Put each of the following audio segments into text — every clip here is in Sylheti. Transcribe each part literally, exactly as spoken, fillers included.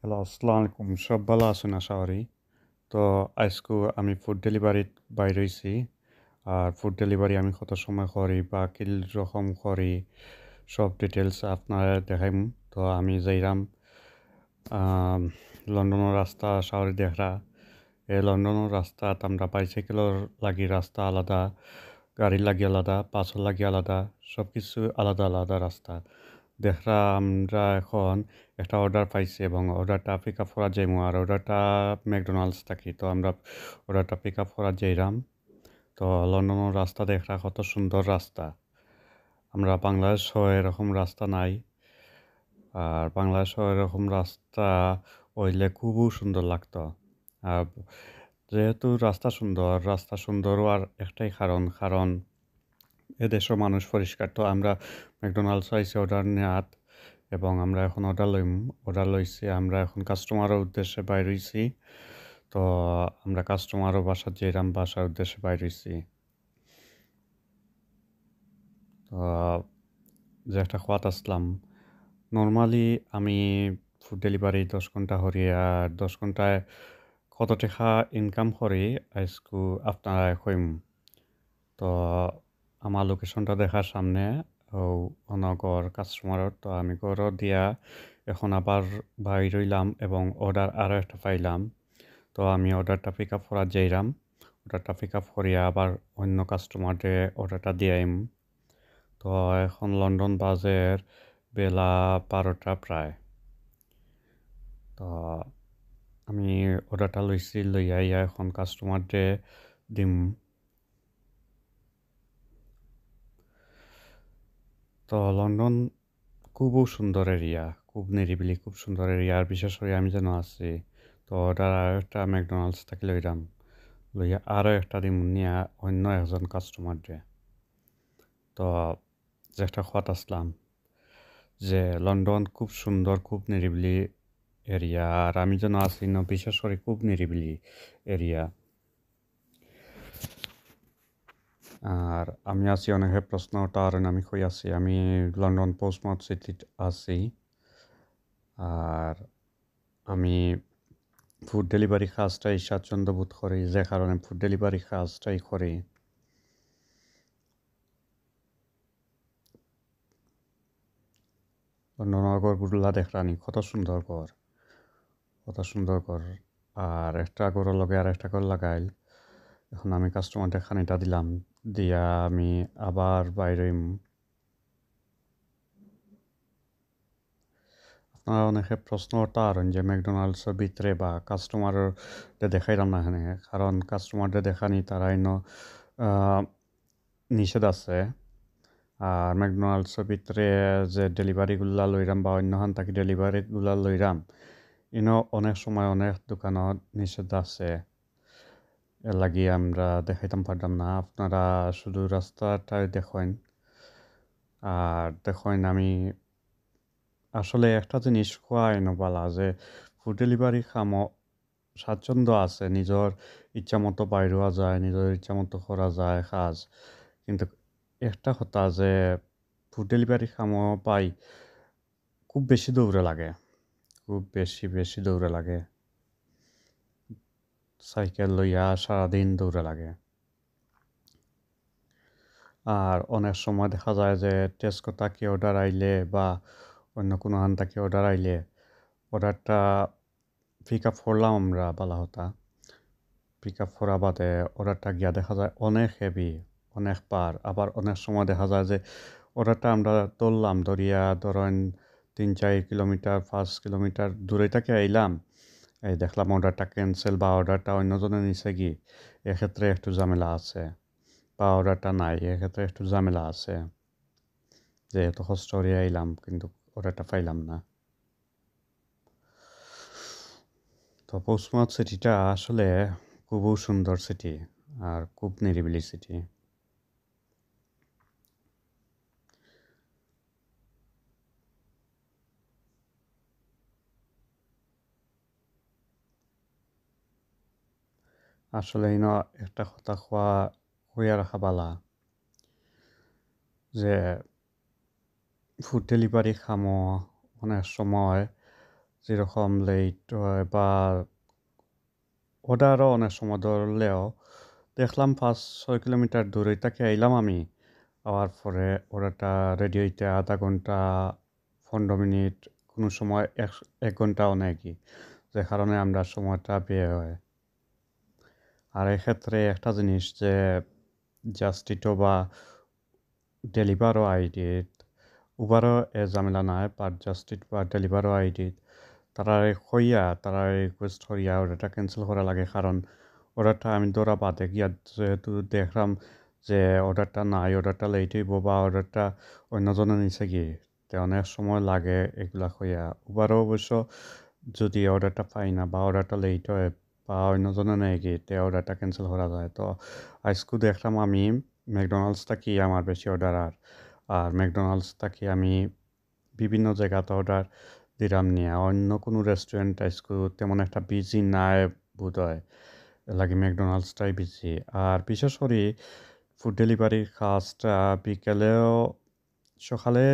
হ্যালো, আসসালামু আলাইকুম। সব ভালা আছইন আশা করি। তো আইজকু আমি ফুড ডেলিভারিত বাইর অইছি। আর ফুড ডেলিভারি আমি কত সময় করি বা কি রকম করি, সব ডিটেইলস আপনারে দেখাইমু। তো আমি যাইরাম, আম, লন্ডনর রাস্তা আশা করি দেখরা। এ লন্ডনর রাস্তাত আমরা বাইসাইকেলর লাগি রাস্তা আলাদা, গাড়ির লাগি আলাদা, বাসর লাগি আলাদা, সব কিছু আলাদা আলাদা রাস্তা। দেখরা আমরা এখন একটা অর্ডার পাইছি এবং অর্ডারটা পিক আপ করাত যাইমু। আর অর্ডারটা ম্যাকডোনাল্ডস থাকি, তো আমরা অর্ডারটা পিক আপ করাত যাইরাম। তো লন্ডনর রাস্তা দেখরা কত সুন্দর রাস্তা। আমরা বাংলাদেশও এরকম রাস্তা নাই। আর বাংলাদেশও এরকম রাস্তা অইলে খুবউ সুন্দর লাগতো। আর যেহেতু রাস্তা সুন্দর, রাস্তা সুন্দর অওয়ার একটাই কারণ, কারণ এদেশর মানুষ পরিষ্কার। তো আমরা ম্যাকডোনাল্ডস আইছি অর্ডার নেওয়াত এবং আমরা এখন অর্ডার লইমু, অর্ডার লইছি। আমরা এখন কাস্টমারর উদ্দেশ্যে বাইর অইছি। তো আমরা কাস্টমারর বাসাত যাইরাম, বাসার উদ্দেশ্যে বাইর অইছি। তো যে একটা কওয়াত আছলাম, নরমালি আমি ফুড ডেলিভারি দশ ঘন্টা করি, আর দশ ঘন্টায় কত টেকা ইনকাম করি আইজকু আপনারারে কইমু। তো আমার লোকেশনটা দেখরা সামনে, অউ অনো ঘর কাস্টমারর। তো আমি ঘরো দিয়া এখন আবার বাইর অইলাম এবং অর্ডার আরও একটা পাইলাম। তো আমি অর্ডারটা পিক আপ করাত যাইরাম, অর্ডারটা পিক আপ করিয়া আবার অইন্য কাস্টমাররে অর্ডারটা দিয়া আইমু। তো এখন লন্ডন বাজের বেলা বারোটা প্রায়। তো আমি অর্ডারটা লইছি, লইয়া আইয়া এখন কাস্টমাররে দিমু। তো লন্ডন খুবউ সুন্দর এরিয়া, খুব নিরিবিলি, খুব সুন্দর এরিয়া। আর বিশেষ করি আমি যেনো আছি, তো অর্ডার আরও একটা ম্যাকডোনাল্ডস থাকি লইরাম, লইয়া আরও একটা দিমু নিয়া অইন্য একজন কাস্টমাররে। তো যে একটা কওয়াত আছলাম যে লন্ডন খুব সুন্দর, খুব নিরিবিলি এরিয়া, আর আমি যেনো আছি ইনো বিশেষ করি খুব নিরিবিলি এরিয়া। আর আমি আছি, অনেকে প্রশ্ন করতা পারইন আমি কই আছি, আমি লন্ডন পোর্টসমাউথ সিটিত আছি। আর আমি ফুড ডেলিভারি কাজটাই স্বাচ্ছন্দ্য বোধ করি, যে কারণে ফুড ডেলিভারি কাজটাই করি। লন্ডনর ঘরগুলা দেখরানি, কত সুন্দর ঘর, কত সুন্দর ঘর। আর একটা ঘরর লগে আর একটা ঘর লাগাইল। এখন আমি কাস্টমাররে খানিটা দিলাম, দিয়া আমি আবার বাইর অইমু। আপনারা অনেকে প্রশ্ন করতা পারইন যে ম্যাকডোনাল্ডসর ভিতরে বা কাস্টমাররে দেখাইরাম না কেনে, কারণ কাস্টমাররে দেখানি তারা ইনো, আহ, নিষেধ আছে। আর ম্যাকডোনাল্ডসর ভিতরে যে ডেলিভারিগুলা লইরাম বা অইন্যখান থাকি ডেলিভারিগুলা লইরাম, ইনো অনেক সময় অনেক দোকানো নিষেধ আছে, এর লাগি আমরা দেখাইতাম পারতাম না। আপনারা শুধু রাস্তাটাই দেখইন। আর দেখইন, আমি আসলে একটা জিনিস কওয়া ইনো ভালা যে ফুড ডেলিভারি কামো স্বাচ্ছন্দ্য আছে, নিজর ইচ্ছা মতো বাইর অওয়া যায়, নিজর ইচ্ছা মতো করা যায় কাজ। কিন্তু একটা কথা যে ফুড ডেলিভারি কামো পাই খুব বেশি দৌড়া লাগে, খুব বেশি, বেশি দৌড়া লাগে। সাইকেল লইয়া সারাদিন দৌড়া লাগে। আর অনেক সময় দেখা যায় যে টেস্কো থাকি অর্ডার আইলে বা অইন্য কুনুখান থাকি অর্ডার আইলে অর্ডারটা পিক আপ করলাম আমরা, ভালা কথা। পিক আপ করা বাদে অর্ডারটা গিয়া দেখা যায় অনেক হেভি, অনেক ভার। আবার অনেক সময় দেখা যায় যে অর্ডারটা আমরা ধরলাম, ধরিয়া ধরইন তিন চাইর কিলোমিটার, পাঁচ কিলোমিটার দূরে থাকি আইলাম, এই দেখলাম অর্ডারটা ক্যান্সেল বা অর্ডারটা অইন্যজনে নিছেগি, এক্ষেত্রে একটু ঝামেলা আছে, বা অর্ডারটা নাই, এক্ষেত্রে একটু ঝামেলা আছে। যে এত কষ্ট করি আইলাম, কিন্তু অর্ডারটা পাইলাম না। তো পোর্টসমাউথ সিটিটা আসলে খুবউ সুন্দর সিটি, আর খুব নিরিবিলি সিটি। আসলে ইনো একটা কথা কওয়া, কইয়া রাখা ভালা যে ফুড ডেলিভারি কামো অনেক সময় যেরকম লেট হয় বা অর্ডারও অনেক সময় ধরলেও, দেখলাম পাঁচ ছয় কিলোমিটার দূরে থাকি আইলাম আমি, আওয়ার পরে অর্ডারটা রেডি হইতে আধা ঘন্টা, পনেরো মিনিট, কোনো সময় এক এক ঘন্টাও নেয় কি, যে কারণে আমরা সময়টা ব্যয় হয়। আর এক্ষেত্রে একটা জিনিস যে জাস্ট ইটো বা ডেলিভারও আইডিত, উবারও এ ঝামেলা নাই, বাট জাস্ট ইট বা ডেলিভারও আইডিত তারারে কইয়া, তারারে রিকোয়েস্ট করিয়া অর্ডারটা ক্যান্সেল করা লাগে। কারণ অর্ডারটা আমি ধরা বাদে গিয়া যেহেতু দেখলাম যে অর্ডারটা নাই, অর্ডারটা লেট হইব বা অর্ডারটা অন্যজনে নিছে গিয়ে, তে অনেক সময় লাগে এগুলা কইয়া। উবারও অবশ্য যদি অর্ডারটা পাই না বা অর্ডারটা লেট হয় বা অন্যজনে নেয় গিয়ে, তে অর্ডারটা ক্যান্সেল করা যায়। তো আজকে দেখলাম আমি ম্যাকডোনাল্ডস থাকি আমার বেশি অর্ডার আর, আর ম্যাকডোনাল্ডস থাকি আমি বিভিন্ন জায়গাতে অর্ডার দিলাম নিয়া। অন্য কোনো রেস্টুরেন্ট আজকে তেমন একটা বিজি নাই বোধ হয়, এর লাগি ম্যাকডোনাল্ডসটাই বিজি। আর বিশেষ করে ফুড ডেলিভারির কাজটা বিকেলেও, সকালে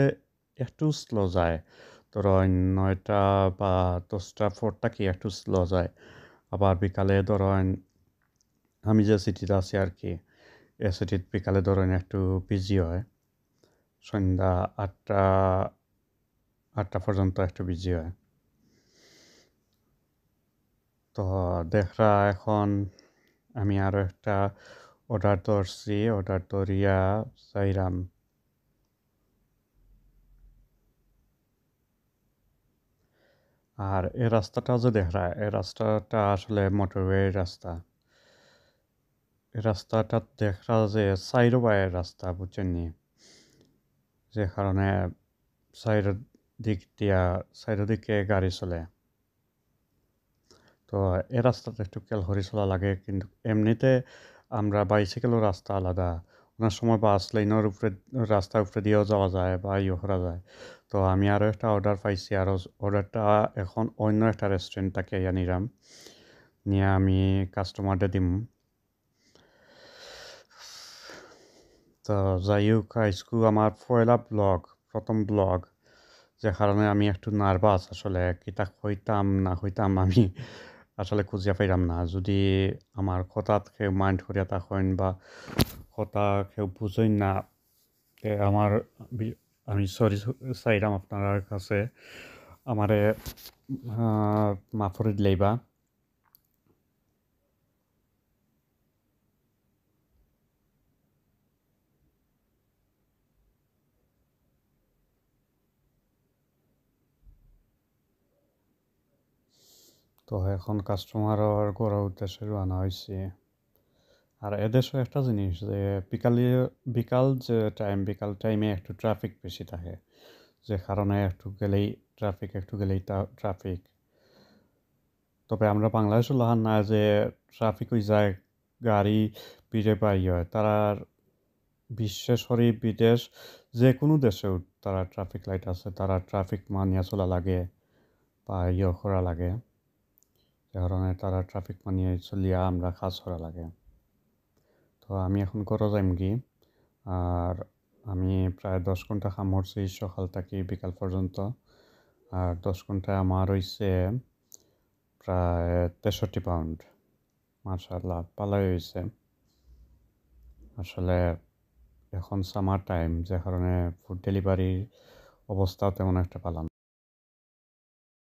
একটু স্লো যায়, ধরো নয়টা বা দশটার পর থাকি একটু স্লো যায়। আবার বিকালে ধরো আমি যে সিটিতে আছি আর কি, এ সিটিত বিকালে ধরো একটু বিজি হয়, সন্ধ্যা আটটা, আটটা পর্যন্ত একটু বিজি হয়। তো দেখরা এখন আমি আরও একটা অর্ডার ধরছি, অর্ডার ধরিয়া যাইরাম। আর এই রাস্তাটা যে দেখরা, এই রাস্তাটা আসলে মোটরওয়ে রাস্তা। এই রাস্তাটা দেখরা যে চাইরো বায়ের রাস্তা, বুঝছেন নি? যে কারণে চাইরো দিক দিয়া, চাইরো দিকে গাড়ি চলে। তো এই রাস্তাটা একটু খেয়াল করি চলা লাগে, কিন্তু এমনিতে আমরা বাইসাইকেলর রাস্তা আলাদা। অনেক সময় বাস লেইনর উপরে, রাস্তার উপরে দিয়েও যাওয়া যায় বা ইয়ে করা যায়। তো আমি আরও একটা অর্ডার পাইছি, আর অর্ডারটা এখন অন্য একটা রেস্টুরেন্ট থাকি আইয়া নিলাম, নিয়ে আমি কাস্টমাররে দিমু। তো যাই হোক, আজকু আমার পয়লা ব্লগ, প্রথম ব্লগ, যে কারণে আমি একটু নার্ভাস আসলে, কিতা কইতাম না কইতাম আমি আসলে খুঁজিয়া পাইলাম না। যদি আমার কথাত কেউ মাইন্ড করিয়া থাকইন বা কথা কেউ বুঝইন না, তে আমার বি-, আমি সরি চাইলাম আপনারার কাছে, আমারে, আহ, মাফ করি দিলাইবা। তো এখন কাস্টমারর ঘরর উদ্দেশ্যে রওনা হইছি। আর এদেশে একটা জিনিস যে বিকালে, বিকাল যে টাইম, বিকাল টাইমে একটু ট্রাফিক বেশি থাকে, যে কারণে একটু গেলেই ট্রাফিক, একটু গেলেই তা-, ট্রাফিক। তবে আমরা বাংলাদেশো লাখান না যে ট্রাফিক হয়ে যায়, গাড়ি ভিড়ে বাড়ি হয়। তারার বিশেষ করি বিদেশ, যে কোনো দেশেও তারা ট্রাফিক লাইট আছে, তারা ট্রাফিক মানিয়া চলা লাগে বা ইয়ে করা লাগে। যে কারণে তারা ট্রাফিক মানিয়া চলিয়া আমরা কাজ করা লাগে। তো আমি এখন ঘরো যাইমগি। আর আমি প্রায় দশ ঘন্টা কাম করছি সকাল থাকি বিকাল পর্যন্ত। আর দশ ঘন্টায় আমার হইছে প্রায় তেষট্টি পাউন্ড। মাশাআল্লাহ, ভালোই হইছে। আসলে এখন সামার টাইম, যে কারণে ফুড ডেলিভারির অবস্থাও তেমন একটা ভালো না।